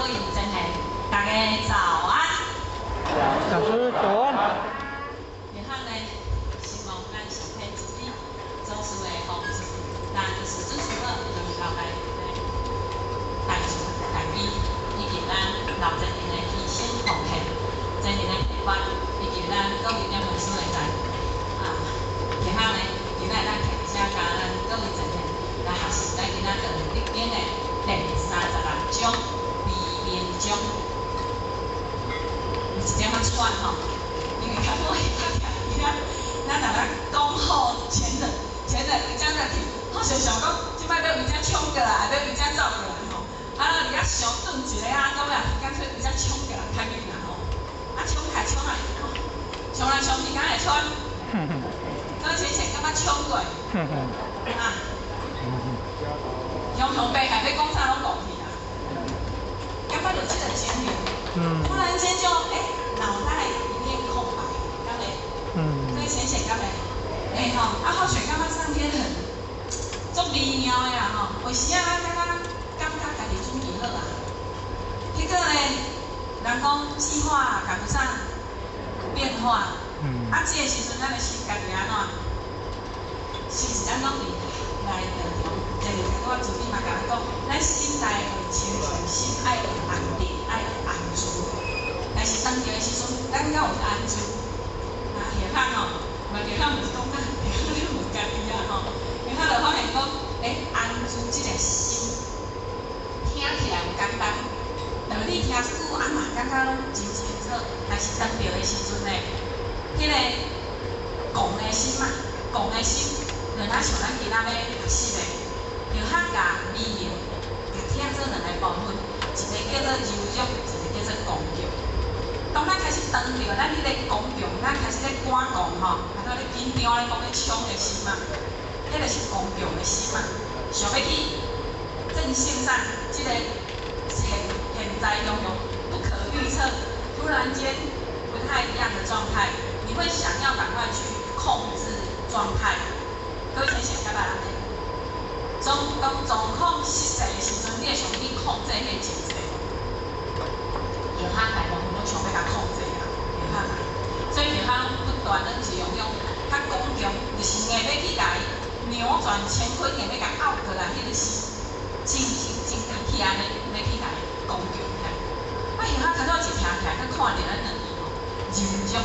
位前贤，大家早安。老師早安。然後呢，希望咱上天慈悲，祖師的幫助，咱就是尊師母能夠來大慈大悲，以及咱老前人的犧牲奉獻，前人的陪伴，以及咱各位念老師的在啊，然後呢，今仔咱徛遮佮咱各位前賢來學習咱今仔課程頂的第36章悲憫章。有一點仔喘吼，因為較我較聽今仔咱若來講好前人，前人為遮入去，好想想講，這擺欲為遮衝過來，欲為遮走過來吼，啊，佇遐想頓一下啊，到尾乾脆為遮衝過來較緊啦吼，啊，衝來衝來，衝來衝去，敢會喘？剛之前感覺衝過，啊，雄雄白海欲講啥攏講去啦，感覺就這個經歷，突然間就欸，腦袋一片空白，敢會？所以淺顯敢會？欸吼，啊好像感覺上天很足微妙的啦吼，有時啊咱感覺感覺家己準備好啊，結果呢，人講計劃趕不上變化，啊，這個時陣咱的心家己按怎？是毋是咱攏佇來道場？前日拄仔主任嘛共咱講，咱心內會清楚，心愛安定，愛安住。但是當著的時陣，咱敢有安住？啊，下下吼，嘛下下毋是講啊，下下你問家己啊吼，下下就發現講，欸，安住這個心，聽起來有簡單，但你聽這句啊嘛，感覺攏真清楚。但是當著的時陣呢，彼個戇的心嘛，戇的心，就若像咱今仔欲學習的，就較共美名，共拆做兩個部分，一個叫做柔弱，一個叫做剛強。當咱開始當著咱彼個剛強，咱開始咧趕戇吼，啊，咧緊張咧講咧衝的心嘛，彼個是剛強的心嘛，想欲去振興上這個現現在中中不可預測，突然間不太一樣的狀態，你會想要趕快去控制狀態。各位淺顯敢捌人咧？當當狀況實際的時陣，你會想去控制彼個情勢。下下大部分攏想欲共控制啊，下下，所以下下攏不斷攏是用用較剛強，就是硬欲去共伊扭轉乾坤，硬欲共拗過來，彼個心，真真真去按呢，欲去共伊剛強起來。啊，下下較早一聽起來，閣看著咱兩个吼，柔弱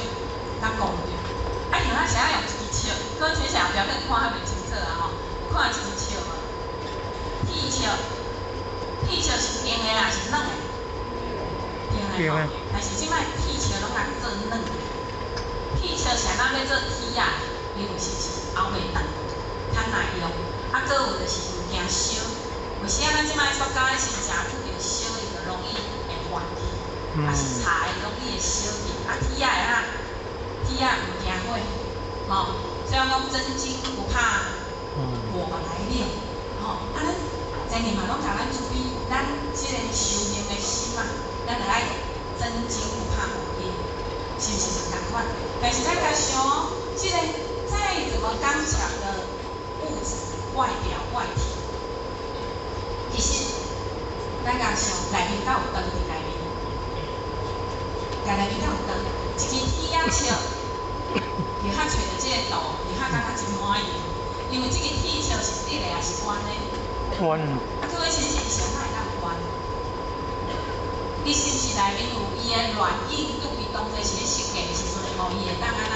佮剛強。啊，下下是愛用一支尺，可能淺顯後壁你看較袂清楚啊吼，有看一支尺無？鐵尺，鐵尺是硬的還是軟的？硬的吼，但是這擺鐵尺攏來做軟的。鐵尺是按怎欲做鐵仔？因為是是拗袂斷，較耐用。啊，閣有就是毋驚燒。有時啊，咱這擺塑膠是誠久著燒，伊就容易會爛去，啊是柴容易會燒去。啊，鐵仔會啊，鐵仔毋驚火，吼。所以講真金不怕火來煉，吼。啊，咱前日嘛攏共咱注意，咱這個修行的心啊，咱著愛真金不怕火煉，是毋是共款？但是咱共想哦，這個再怎麼剛強的物質外表外體，其實咱共想內面敢有長佇內面？內面敢有長？一支鐵仔尺，下下揣著這個圖，下下感覺真滿意，因為這支鐵尺是直的抑是彎的？彎。啊，各位先生是按怎會當彎？伊是毋是內面有伊的軟硬度？伊當作是咧設計的時陣，予伊會當按怎？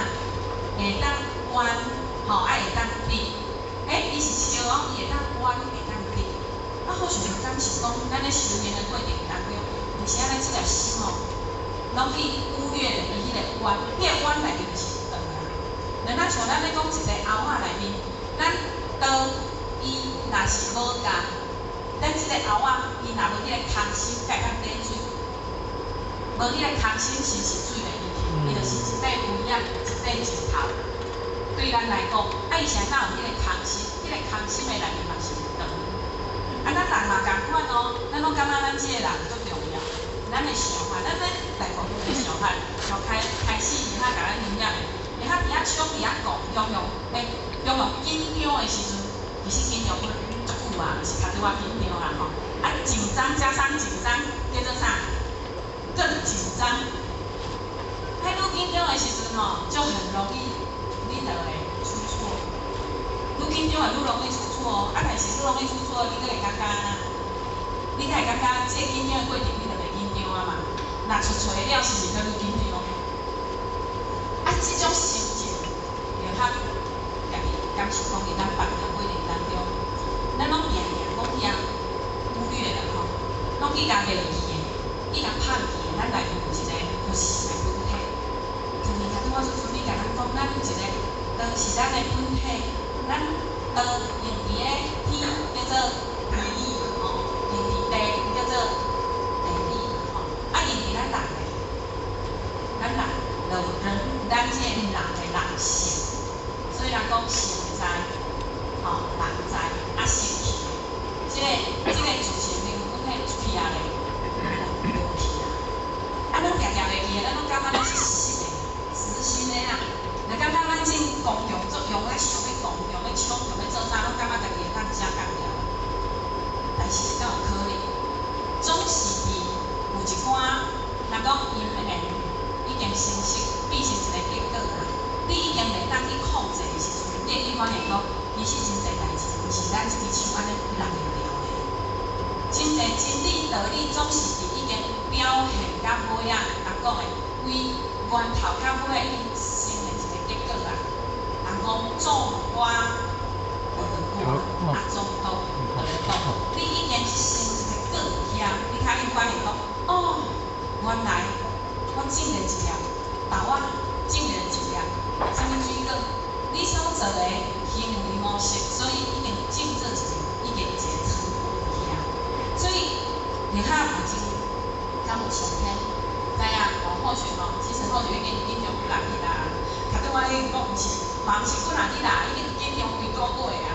會當彎，吼，啊會當直。欸，伊是尺哦，伊會當彎，會當直。啊，好像感受講，咱咧修行的過程當中，有時仔咱這個心吼，攏去忽略了伊彼個彎，彼個彎內面就是長啊。若若像咱咧講一個甌仔內面，咱刀伊若是無共，咱這個甌仔伊若無彼個空心，才會當滴水。無彼個空心，是毋是水袂入去？伊就是一塊圍仔，一塊石頭。對咱來講，啊，伊是按怎有彼個空心？彼個空心的內面嘛是有長。啊，咱人嘛仝款哦，咱攏感覺咱這個人足重要，咱的想法，咱咱大部分的想法，從開開始伫遐共咱營養的，會曉佇遐衝佇遐講，雄雄欸，雄雄緊張的時陣，其實緊張足久啊，毋是較拄仔緊張啦吼。啊，緊張加上緊張，叫做啥？更緊張。喺愈緊張的時陣吼，就很容易你就會出錯。愈緊張會愈容易出錯哦。啊，但是愈容易出錯，你閣會感覺按怎？你敢會感覺這個緊張的過程，你就袂緊張啊嘛？若出錯了，是毋是閣愈緊張？啊，這種心情，就較家己感受講，佇咱辦的過程當中，咱攏定定講去啊忽略了吼，攏去共袂記的，去共拋棄的。咱內面有一個佛性的本體。昨日頭拄我主持你共咱講，咱有一個道是咱的本體，咱道用佇咧天叫做天理吼，用佇地叫做地理吼，啊用佇咱人咧，咱人就人咱這個人的人性，所以人講性在，吼人在，啊性去，這個自性靈本體出去啊咧，無去啊，啊咱定定袂記的，咱攏感覺咱是實的。實心的啦，若感覺咱進公共作用，咱想欲公共欲衝動欲做啥，攏感覺家己會當寫工了。但是敢有可能？總是佇有一寡，若講因緣已經成熟，變成一個結果啊。你已經袂當去控制的時陣，你會去發現講，其實真濟代誌毋是咱一支手按呢搦會牢的。真濟真理道理總是佇已經表現到尾仔，人講的為源頭到尾已經成的一個結果啊。人講種瓜得瓜，啊種豆得豆。你已經是成一個果去啊，你較會發現講，哦，原來我種了一粒豆仔，種了一粒啥物水果，你所做的行為模式，所以已經種做一個，已經一個成果去啊。所以你看有真敢有上天知影吼，好學吼，其實好學已經緊張幾若日啦。頭拄我已經講毋是，嘛毋是幾若日啦，已經緊張幾個月啊。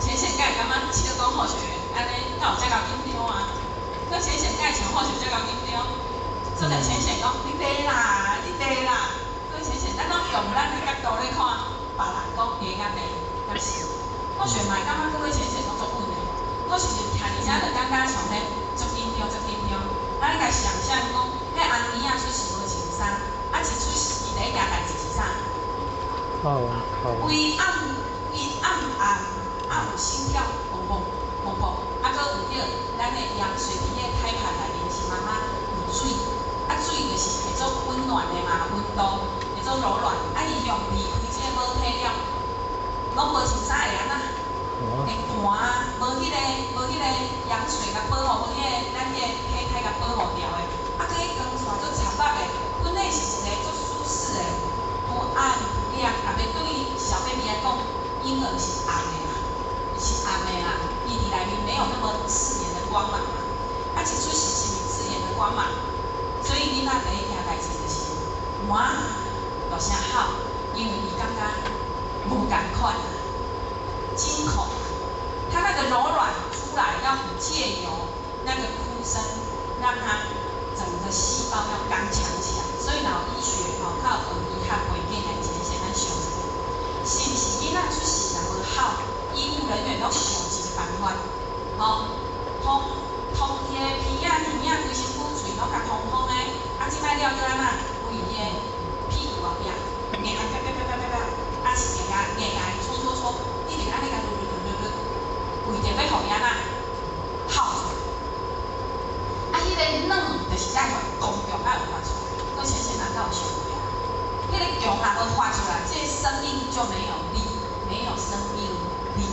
淺顯敢會感覺笑講好學按呢，敢有遮𠢕緊張啊？可淺顯敢會像好學遮𠢕緊張？所以淺顯講你對啦，你對啦。可淺顯咱攏用咱的角度咧看別人講會按呢，敢是？好學嘛會感覺各位淺顯攏足穩的。我是徛佇遮就感覺像咧足緊張，足緊張。咱共想象講，彼紅嬰仔出世無穿衫，啊一出世，伊第一件代誌是啥？哦，好。規暗規暗暗，啊有心跳，砰砰砰砰，啊閣有著咱的羊水佇彼個胎盤內面是媽媽有水，啊水就是會做溫暖的嘛，溫度會做柔軟，啊伊向離開這個母體了，攏無穿衫會按怎？會寒，無彼個羊水共保護，無彼個咱彼個胚胎共保護牢的，啊，閣彼光出來足殘目的，本來是一個足舒適的，不暗不亮，也袂對小 baby 來講，嬰兒是暗的啦，是暗的啦，伊佇內面沒有那麼刺眼的光芒嘛，啊，一出世是毋是刺眼的光芒？所以囡仔第一件代誌就是，哇，大聲哭，因為伊感覺無仝款，驚恐。他那個柔軟出來，要借由那個哭聲，讓他整個細胞要剛強起來。所以，若有醫學吼，較有醫學背景的淺顯咱想一下，是毋是囡仔出世若無哭，醫護人員攏想一個辦法，吼，通通伊的鼻仔、耳仔、規身軀、喙攏共通通的，啊，這擺了閣按怎？圍伊的屁股後壁，硬共啪啪啪啪啪啪，啊是硬共硬共伊搓搓搓，一直按呢共抡抡抡抡抡。為著欲予伊按怎哭出來，啊，彼個軟就是愛予剛強愛有發出來，閣淺顯人敢有想過啊？彼個強若無發出來，這個生命就沒有力，沒有生命力。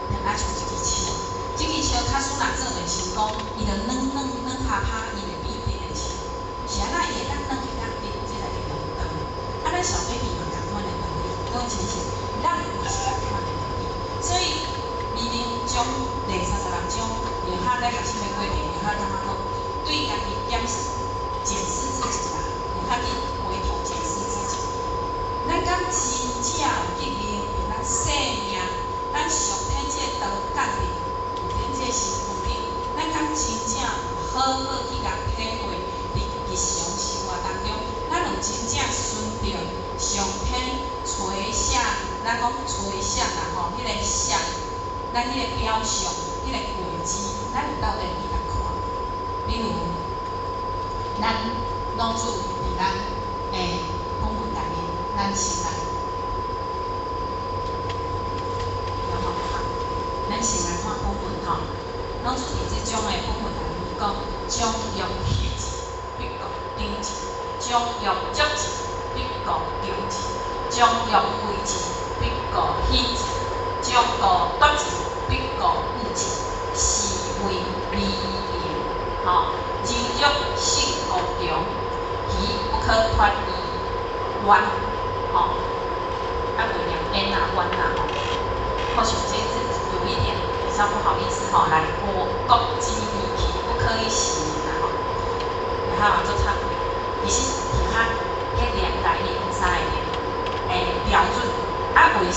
就若像一支樹，這支樹假使若做袂成功，伊就軟軟軟趴趴，伊會變直的樹。是按怎伊會當軟會當直，這才叫做長。啊，咱小 baby 嘛仝款的道理，各位淺顯，咱嘛是仝款的道理，所以。美玲章第36章，約翰咧學習的過程，約翰感覺講，對家己檢視、檢視自己啦，約翰去回頭檢視自己。咱敢真正有去面對咱生命，咱上天這個道降臨，有天這個身軀頂，咱敢真正有好好去共體會，佇日常生活當中，咱有真正順著上天垂下，咱講垂下啦吼，彼個像。咱彼個表象，彼个果子，咱有鬥陣去共看。比如，咱老子佇咱的本文內面，咱先來，然後好，咱先來看本文吼。老子佇這種的本文內面講，長欲克之，必固張之；長欲足之，必固強之；長欲廢之，必固興之；將固奪之，必固惡之。是謂微言。吼，柔弱勝剛強，其不可脫於彎。吼，啊，袂念焉啊彎啊吼。或許這字有一點比較不好意思吼，來國國之利器，不可以使人啊吼。然後做慚愧，其實佇遐彼兩代已經三個的標準，啊，為